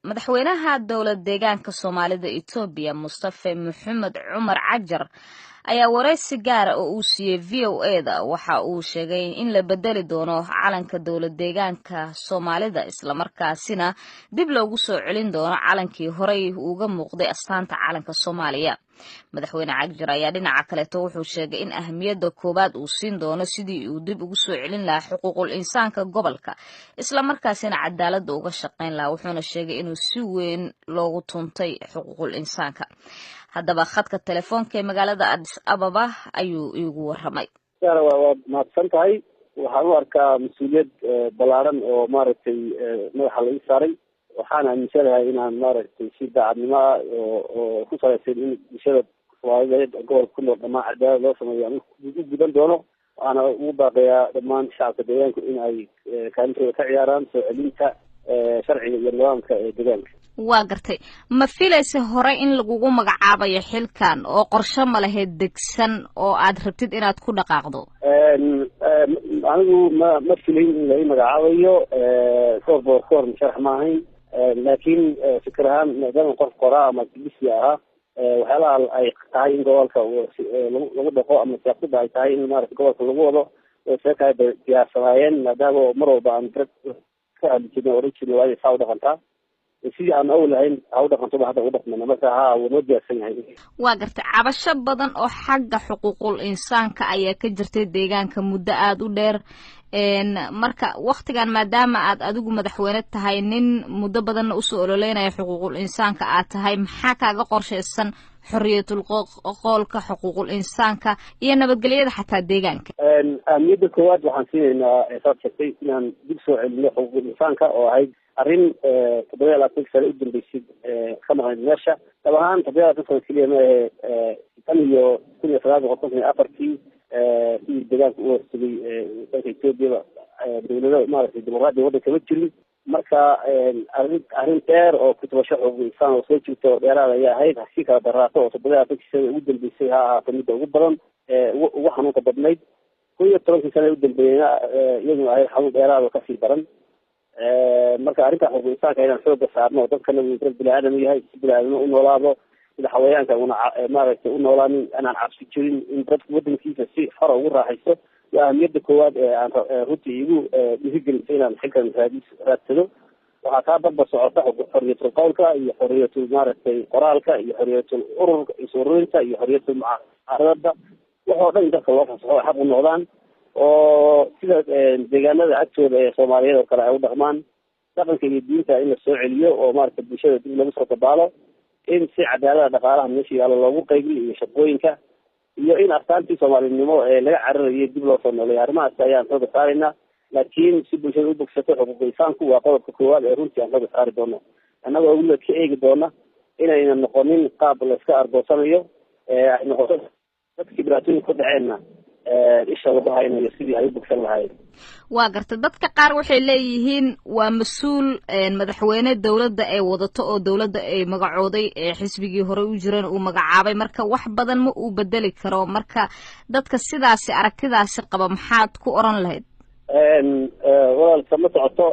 Madaxweynaha dowlad deegaanka Soomaalida Etoobiya, Mustafe Maxamed Cumar Cagjar, ayaa wareysi gaara oo uu siiyey VOA-da waxa uu sheegay in la bedeli doono calanka dowlad deegaanka Soomaalida, islamarkaasina dib loogu soo celin doono calankii horey uga muuqday astaanta calanka Soomaaliya. Madaxweyne Cagjar ayaa dhinaca kaleeto wuxuu sheegay in ahmiyadda koowaad uu siin doono sidii uu dib ugu soo celin lahaa xuquuqul insaanka gobolka, islamarkaasina cadaaladda uga shaqayn lahaa. Wuxuuna sheegay inuu si weyn loogu tuntay xuquuqul insaanka. Haddaba khadka telefoonka ee magaalada Addis Ababa ayuu iigu waramay. Waad mahadsan tahay. Waxaan u arkaa mas-uuliyad ballaaran oo maaragtay madaxa la ii saaray. Waxaan aaminsanahay inaan maaragtay si daacadnimo ah oo ku salaysan in bulshada Soomaaliyeed gobolka ku nool dhammaan cadaalad loo sameeyo aan u gudan doono. Waxaana ugu baaqayaa dhammaan shacabka deegaanku in ay kaalintooda ka ciyaaraan soo celinta sharciga iyo nidaamka ee deegaanka. Waa gartay. Ma filaysa hore in lagugu magacaabayo xilkan, oo qorshe ma lahayd degsan oo aad rabtid inaad ku dhaqaaqdo? Anigu ma filayn in lai magacaabayo. 4x4 musharax ma ahayn, laakiin fikir ahaan, maadaama qof qoraa ama activist ahaa, waxyaalaha ay tahay in gobolka lagu dhaqo ama siyaasadda ay tahay in maarata gobolka lagu wado way seekahay bay diyaarsanaayeen, maadaama mar walba aan dad ka hadli jirnay, oran jirnay waa inay saa u dhaqantaa, sidii aan awal lahayn ha u dhaqantoba hadda ugu dhaqmayna. Marka haa, wuu noo diyaarsan yahay. Waa gartay. Cabasho badan oo xagga xuquuqul insaanka ayaa ka jirtay deegaanka muddo aada u dheer. Marka waktigan, maadaama aad adigu madaxweyne tahay, nin muddo badanna usoo ololeynaya xuquuqul insaanka aad tahay, maxaa kaaga qorshaysan xoriyatul qoolka, xuquuqul insaanka iyo nabadgelyada xataa deegaanka? Ahmiyadda koowaad waxaan siinaynaa, saad sheegtay, inaan dib soo celino xuquuqul insaanka oo ahayd arrin 27 sano u dambeysay ka maqnayd meesha. Dhab ahaan 27 sano keliya ma ahe, tan iyo 1954-kii sidii deegaanka u hortegay dalka Etoobiyaba, dawlado maaragtay dimuqraadiya waddanka ma jirin. Marka arrin dheer oo kutubasho xuquuq insaan oo soo jirta oo dheeraad ayaa ahayd, si kala daraato oo 27-kii sana ugu dambeysay ha ahaato midda ugu badan ugu xanuunka badnayd. 11-kii sana u dambeeyeyna iyaduna ahayd xanuun dheeraad oo kasii daran. Marka arrinta xuquuq insaanka inaan xooga saarno oo dadkana uu dad bini aadam yahay, si bini aadamno u noolaado, sida xawayaanka una maaragtay u noolaanin, inaan cabsi jirin, in dadku wadankiisa si xora ugu raaxaysto, waa ahamiyadda koowaad ee aan runtii igu dhiirigelisay inaan xilkan raadsado. Waxaa kaa barbar socota xoriyatul qowlka iyo xoriyatul maaragtay qoraalka iyo xoriyatul ururka is ururinta iyo xoriyatul mucaaradada, waxoo dhan in dadka loo fasaxo ay xaq u noqdaan, oo sida deegaanada agtooda ee Soomaaliyeed oo kale ay u dhaqmaan. Dhaqanka iyo diinta in la soo celiyo oo maaragtay bulshada dib lagu soo dabaalo, in si cadaalada dhaqaalaha meesha yaallo loogu qaybiyo iyo shaqooyinka, iyo in astaantii soomaalinimo ee laga cararayay dib loo soo nooleeyo. Arrimahaas ayaan xooga saaraynaa, laakiin si bulshada u bogsato, xuquuq insaanku waa qodobka koowaad ee runtii aan xooga saari doono, annagoo weliba ka eegi doona inayna noqonin qaab la iska argoosanayo, ay noqoto dadkii dhibaatooyinka ku dhaceenna isha lagu haynayo sidii ay u bogsan lahaayeen. Waa gartay. Dadka qaar waxay leeyihiin waa mas-uul madaxweyne dowladda ay wadato oo dowladda ay magacooday, ee xisbigii horey u jireen uu magacaabay, marka wax badan ma uu bedeli karo. Marka dadka sidaasi aragtidaasi qaba maxaad ku oran lahayd? Walaalka, ma socoto.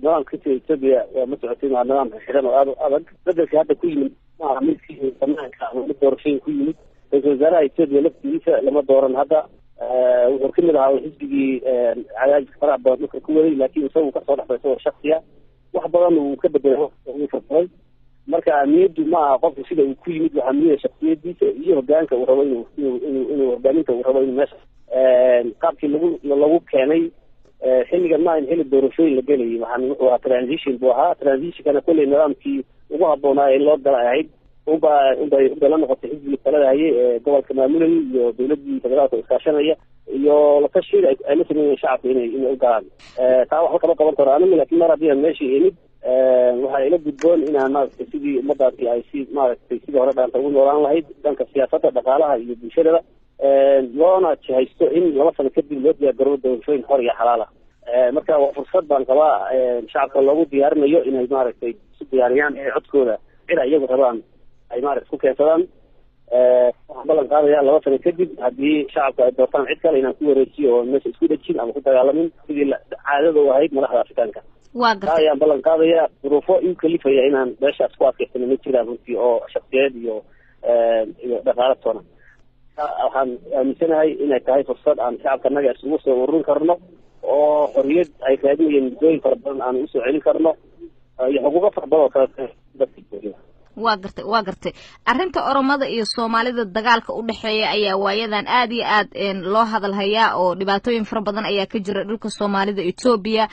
Nidaamka ka jira Etoobiya waa ma socotin, waa nidaam xiran oo aada u adag. Bedelka hadda ku yimid maaha midkii banaanka ama mid doorashooyin ku yimid. Ra-iisul wasaaraha Etoobiya laftigiisa lama dooran hadda. Wuxuu kamid ahaa xisbigii cadaadiska faraha badan dhulka ku waday, laakiin isagu kasoo dhexbay isagoo shaksiya wax badan uu ka bedelay, uu furfuray. Marka ahmiyaddu ma aha qofku sida uu ku yimid, waxaa muhiim shaksiyadiisa iyo hogaanka uu rabo inuu hogaaminta uu rabo inuu meesha qaabkii lagu keenay. Xilligan ma ahan xilli doorashooyin la gelayay. Waxaan wuxuu ahaa transition buu ahaa. Transitionkana kolley nidaamkii ugu habboonaa in loo gala ahayd unbay la noqotay xisbigii talada hayay ee gobolka maamulayay iyo dowladii federaalka iskaashanaya iyo latashiga ay la sameeyeen shacabka inay u galaan. Taa waxba kama qaban karo anigu, laakiin mar haddii aan meeshii imid, waxaa ila gudboon inaan maaragtay sidii ummadaasi ay si maaragtay sidii hore dhaanta ugu noolaan lahayd dhanka siyaasadda, dhaqaalaha iyo bulshadaba, loona jihaysto in 2 sano kadib loo diyaargaroobo doorashooyin xor iyo xalaala. Marka waa fursad baan qabaa shacabka loogu diyaarinayo inay maaragtay isu diyaariyaan inay codkooda cid ay iyagu rabaan ay maaragtay ku keensadaan. Waxaan ballan qaadayaa 2 sano kadib, haddii shacabka ay doortaan cid kale, inaan ku wareejiyo oo meesha isku dhejin ama ku dagaalamin sidii caadada u ahayd madaxda Afrikaanka. Waa Taa gartay. ayaan ballan qaadayaa. Duruufo igu kalifaya inaan meeshaas ku adkaysano ma jiraan runtii, oo shaksiyeed iyo dhaqaale toona. Waxaan aaminsanahay inay tahay fursad aan shacabka naga isugu soo ururin karno oo xorriyad ay raadinayeen muddooyin fara badan aan usoo celin karno iyo xuquuqo fara badan oo kale dadka Itoobiya. Waa gartay, waa gartay. Arrinta Oromada iyo Soomaalida dagaalka u dhexeeya ayaa waayadan aad iyo aad loo hadal hayaa, oo dhibaatooyin fara badan ayaa ka jira dhulka Soomaalida Etoobiya.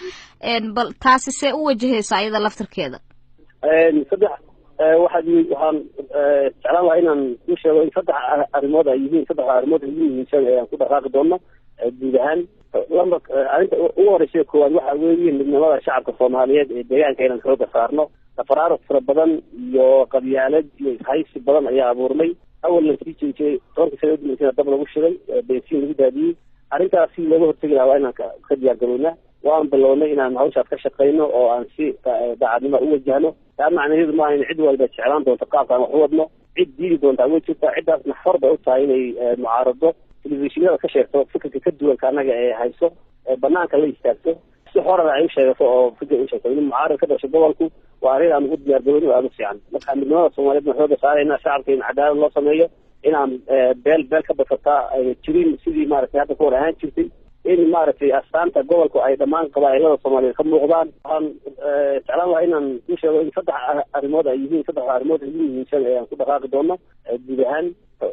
Bal taasi see u wajahaysa ayada laftirkeeda? Saddex waxaan jeclaan lahaa inaan kuu sheego in saddex arrimood ay yihiin saddexda arrimood ugu muhiimsan ee aan ku dhaqaaqi doono guud ahaan. Lamba, arrinta ugu horeysa koowaad waxa weeye midnimada shacabka Soomaaliyeed ee deegaanka inaan xooga saarno. Tafaraaruf fara badan iyo qabyaalad iyo ishaysi badan ayaa abuurmay. Awalna sii jiri jiray, 10-kii sana udambeysana dab lagu shiday, bensiin lagu daadiyey. Arrintaas si looga hortegi lahaa waa inaan ka diyaar garownaa. Waan bilownay inaan hawshaas ka shaqeyno oo aan si daacadnimo u wajahno. Taa macnaheedu maaha in cid walba jeclaan doonto qaabka aan wax u wadno. Cid diidi doontaa way jirtaa, ciddaasna xor bay u tahay inay mucaarado, telefishinada ka sheegto fikirka ka duwanka annaga ee hayso, banaanka la istaagto, si xorana ay u sheegato oo fikir u sheegto. In mucaarad ka dhasho gobolku waa arrin aan ugu diyaar garowno oo aada u fiican. Marka midnimada Soomaaliyeed baan xooga saarayna, shacabka in cadaalad loo sameeyo, inaan beel beel ka badsataa ayna jirin sidii maaragtay hadda ku hor ahaan jirtay, in maaragtay astaanta gobolku ay dhammaan qabaa'ilada Soomaaliyeed ka muuqdaan. Waxaan jeclaan lahaa inaan kuu sheego in saddex arrimood ay yihiin saddexda arrimood ugu muhiimsan ee aan ku dhaqaaqi doono guud ahaan.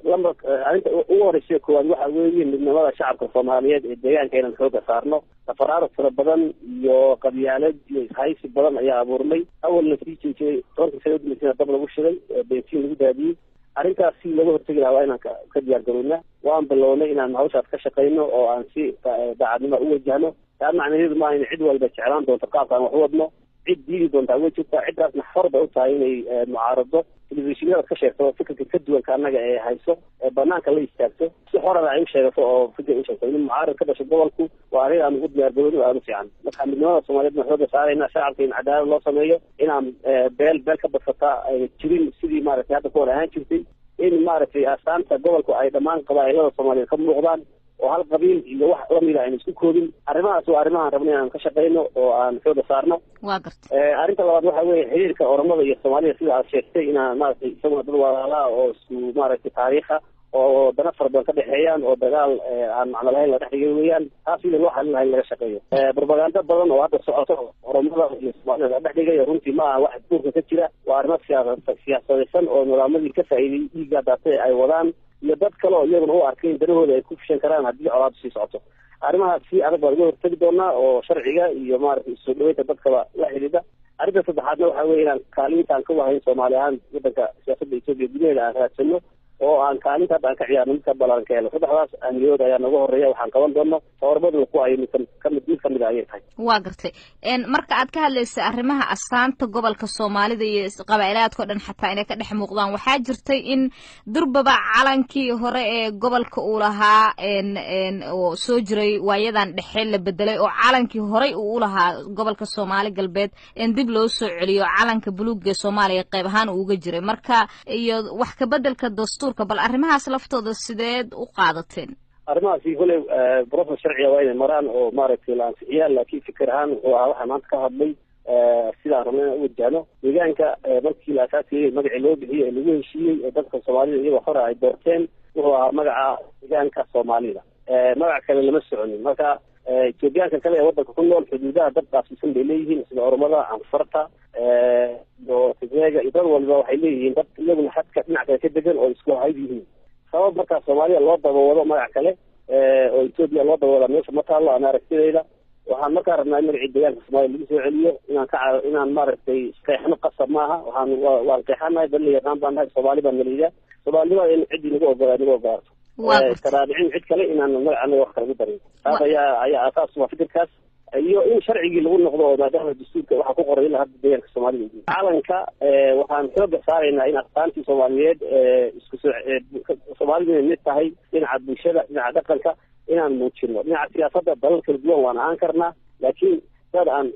Lamba, arrinta ugu horeysa koowaad waxa weeye midnimada shacabka Soomaaliyeed ee deegaanka inaan xooga saarno. Tafaraaruf fara badan iyo qabyaalad iyo ishaysi badan ayaa abuurmay. Awalna sii jiri jiray, 10-kii sana udambeysana dab lagu shiday, bensiin lagu daadiyey. Arrintaas si looga hortegi lahaa waa inaan ka diyaar garownaa. Waan bilownay inaan hawshaas ka shaqeyno oo aan si daacadnimo u wajahno. Taa macnaheedu maaha in cid walba jeclaan doonto qaabka aan wax u wadno. Cid diidi doontaa way jirtaa, ciddaasna xor bay u tahay inay mucaarado, telefishinada ka sheegto fikirka ka duwanka annaga ee hayso, banaanka la istaagto, si xorana ay u sheegato oo fikir u sheegto. In mucaarad ka dhasho gobolku waa arrin aan ugu diyaar garowno oo aada u fiican. Marka midnimada Soomaaliyeed baan xooga saarayna, shacabka in cadaalad loo sameeyo, inaan beel beel ka badsataa ayna jirin sidii maaragtay hadda ku hor ahaan jirtay, in maaragtay astaanta gobolku ay dhammaan qabaa'ilada Soomaaliyeed ka muuqdaan oo hal qabiil iyo wax lamida ayna isku koobin. Arrimahaas waa arrimahaan rabna inaan ka shaqeyno oo aan xooga saarno. Waa gartay. Arrinta labaad waxa weeye xiriirka Oromada iyo Soomaalida, sida aad sheegtay, inaan maaragtay isaguna dad walaalaa oo isku maaragtay taariikha oo dana fara badan ka dhexeeyaan oo dagaal aan macno lahayn la dhex dhigay weeyaan. Taas sidii loo xalin lahay in laga shaqeeyo. Propaganda badan oo hadda socoto Oromada iyo Soomaalida la dhex dhigay runtii ma aha wax duurka ka jira. Waa arrimo siyaasadaysan oo nidaamadii ka faa'iiday dhiiggaa daatay ay wadaan iyo dad kale oo iyaguna u arkay in danahooda ay ku fushan karaan haddii colaadu sii socoto. Arrimahaas si adag baan uga hortegi doonaa oo sharciga iyo maaragtay soo dhaweynta dadkaba la xidhiidha. Arrinta saddexaadna waxa weye inaan kaalintaan ka wahayn Soomaali ahaan waddanka siyaasadda Etoobiya gudaheeda aan raadsano oo aan kaalinta hadda aan ka ciyaarno mid ka balaaran ka helo. Saddexdaas ahmiyadood ayaa nooga horeeya waxaan qaban doono. Tababarmaduna ku ay mid kamid a ayay tahay. Waa gartay. Marka aad ka hadlaysa arrimaha astaanta gobolka Soomaalida iyo qabaa'ilaadka o dhan xataa inay ka dhex muuqdaan, waxaa jirtay in durbaba calankii hore ee gobolka uu lahaa oo soo jiray waayadan dhexe la bedelay, oo calankii horey uu u lahaa gobolka Soomaali Galbeed dib loo soo celiyo, calanka buluuga ee Soomaaliya qayb ahaan uu uga jiray. Marka iyo wax kabedelka dastuurka, bal arrimahaas laftooda sideed u qaadateen? Arrimahaasi koley process sharciga waa inay maraan oo maaragtay la ansixiyaa, laakiin fikir ahaan wuxuu ahaa waxaa maanta ka hadlay sidaan rabna inaan u wajahno deegaanka. Markii la asaasiyey, magacii loo bixiyey ee lagu heshiiyey ee dadka Soomaalida iyagoo hore ay doorteen wuxuu ahaa magaca deegaanka Soomaalida. Magac kale lama soconin. Marka Etoobiyaanka kale ee waddanka ku nool xuduudaha dad qaafsiisan bay leeyihiin, sida Oromada, Anfarta iyo Tigreega iyo dad walba waxay leeyihiin dad iyaguna xadka dhinac kale ka degan oo isku hayb yihiin. Sabab markaa Soomaaliya loo dabawado magac kale oo Etoobiya loo dabawada meesha ma taallo ama aragtidayda. Waxaan markaa rabnaa in magacii deegaanka Soomaaliya lagu soo celiyo. Inaan ka inaan maaragtay qeexno qasab maaha. Waxaan waan qeexanahay, dad la yaqaan baan nahay, Soomaali baan naliyaa. Soomaalinimada in ciddii nagu ogola nagu ogolaato, taraabicin cid kale inaan magaca anaga wax kale ku darin, taas ayaa asaas waa fikirkaas. Iyo in sharcigii lagu noqdo oo maadaama dastuurka waxaa ku qoray ilaa hadda deegaanka Soomaalida. Calanka waxaan xooga saaraynaa in astaantii Soomaaliyeed isku soo Soomaalidu inay mid tahay dhinaca bulshada, dhinaca dhaqanka inaan muujino. Dhinaca siyaasadda dalal kala duwan waan ahaan karnaa, laakiin dad aan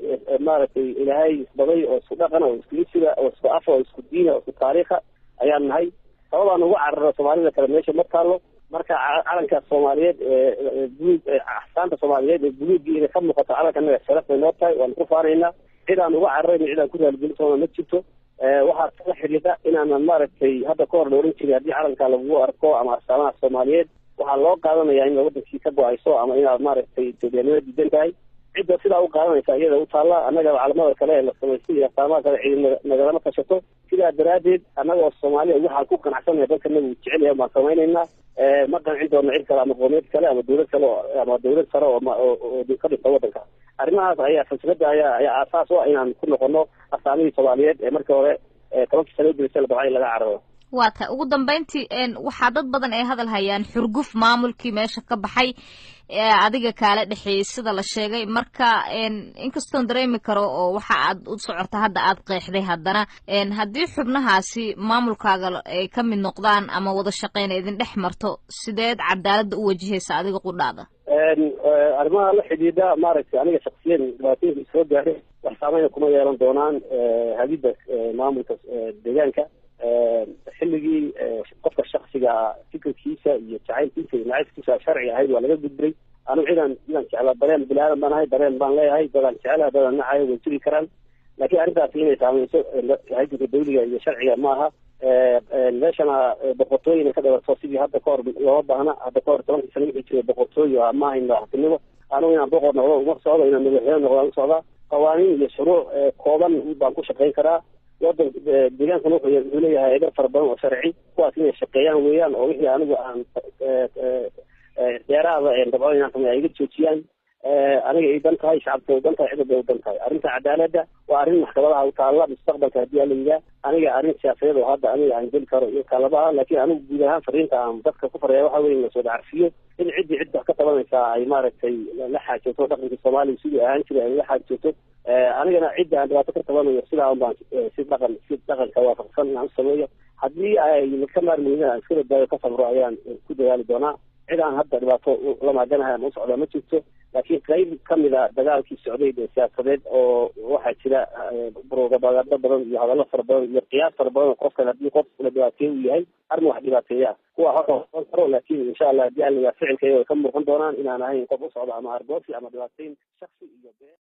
maaragtay Ilaahay isbaday oo isku dhaqana oo isku isiga oo isku afa oo isku diina oo isku taariikha ayaan nahay. Sababaan ugu cararo Soomaalida kale meesha ma taalo. Marka calanka Soomaaliyeed ee buluug, axsaanta Soomaaliyeed ee buluugii inay ka muuqato calanka naga sharaf bay noo tahay, waanu ku faanaynaa. Cid aan uga cararayno, cid aan ku raaligelin doona ma jirto. Waxaa kala xidhiidha inaanan maaragtay hadda ka hor la oran jiray haddii calanka lagu arko ama astaamaha Soomaaliyeed waxaa loo qaadanayaa in wadankii ka go-ayso ama inaad maaragtay Etoobiyanimada diidan tahay. Cidda sidaa u qaadanaysa iyada u taalla. Annaga calamada kale ee la samaystay iyo astaamaha kale cidi nagalama tashato. Sidaa daraaddeed annaga oo Soomaaliya waxaan ku qanacsanaya dalka naga uu jecel yahay baan samaynaynaa. Ma qancin doono cid kale ama qowmiyad kale ama dawlad kale ama dawlad sare oo ka dhigta waddanka. Arrimahaas ayaa falsafada ayaa aasaas u ah inaan ku noqono astaamihii Soomaaliyeed ee markii hore 10kii sano udambeysa la dabcay laga cararo. Waa tahay. Ugu dambeyntii, waxaa dad badan ay hadal hayaan xurguf maamulkii meesha ka baxay adiga kaala dhexeeyey sida la sheegay. Marka inkastoon dareemi karo oo waxa aad u socorta hadda aad qeexday, haddana haddii xubnahaasi maamulkaaga ay ka mid noqdaan ama wada shaqeyn idin dhex marto, sideed cadaaladda u wajahaysa adiga qudhaada? Arrimaha la xidhiidha maaragtay aniga shaksiyan dhibaatooyinka soo gaaray wax saameyna kuma yeelan doonaan hadida maamulka deegaanka. Xilligii qofka shaksiga fikirkiisa iyo jacaylkiisa iyo nacaybkiisa sharci ahayd waa laga gudbay. Anigu cidaan jeclaa dareen bini-aadan baan ahay, dareen baan leeyahay, dadaan jecelaha dadaan nacayo way jiri karaan, laakiin arrintaasi inay saameyso hay'adka dawliga iyo sharciga maaha. Meeshana boqortooy inay ka dhalato sidii hadda ka hor looma baahna. Hadda ka hor 10kii sano wixii jiray boqortooy ma ahayn madaxtinimo. Anigu inaan boqor noqdo uma socdo, inaan madaxweyne noqdo u socdaa. Qawaaniin iyo shuruuc kooban baan ku shaqayn karaa. Wadan deegaankana wuxuu leeyahay eedar fara badan oo sharci, kuwaas inay shaqeeyaan weeyaan oo wixii anigu aan dheeraada dabco inaan sameeyo ay iga joojiyaan. Aniga ay dan tahay, shacabka u dan tahay, cidda bay u dan tahay. Arrinta cadaaladda waa arrin maxkamadaha u taalla mustaqbalka haddii ala yihaa. Aniga arrin siyaasadeed oo hadda aniga aan geli karo iyo kaalamaha, laakiin anigu guud ahaan fariinta aan dadka ku faraya waxa weye in lasoo dhacarfiyo, in ciddii cid wax ka tabanaysaa ay maaragtay la xaajooto dhaqankii Soomaaliya siduu ahaan jiray ay la xaajooto. Anigana cidda aan dhibaato ka tabanayo sidaa un baan si dhaqan si dhaqanka waafaqsan inaan u sameeyo. Haddii ay ka maarmi weydaan aan iska badbaayo ka sabro ayaan ku dadaali doonaa. Cid aan hadda dhibaato la maaganahay ama u socdaa ma jirto, laakiin qayb kamid a dagaalkii socday ee siyaasadeed oo waxaa jira propagando badan iyo hadallo fara badan iyo qiyaas fara badan oo qofkan haddii qof la dhibaateeye uu yahay arrin wax dhibaateeya kuwa hor oon karo. Laakiin insha Allah haddii alla yaa ficilkayga way ka muuqan doonaan inaan ahayn qof u socdo ama argoosi ama dhibaateyn shaksi iyo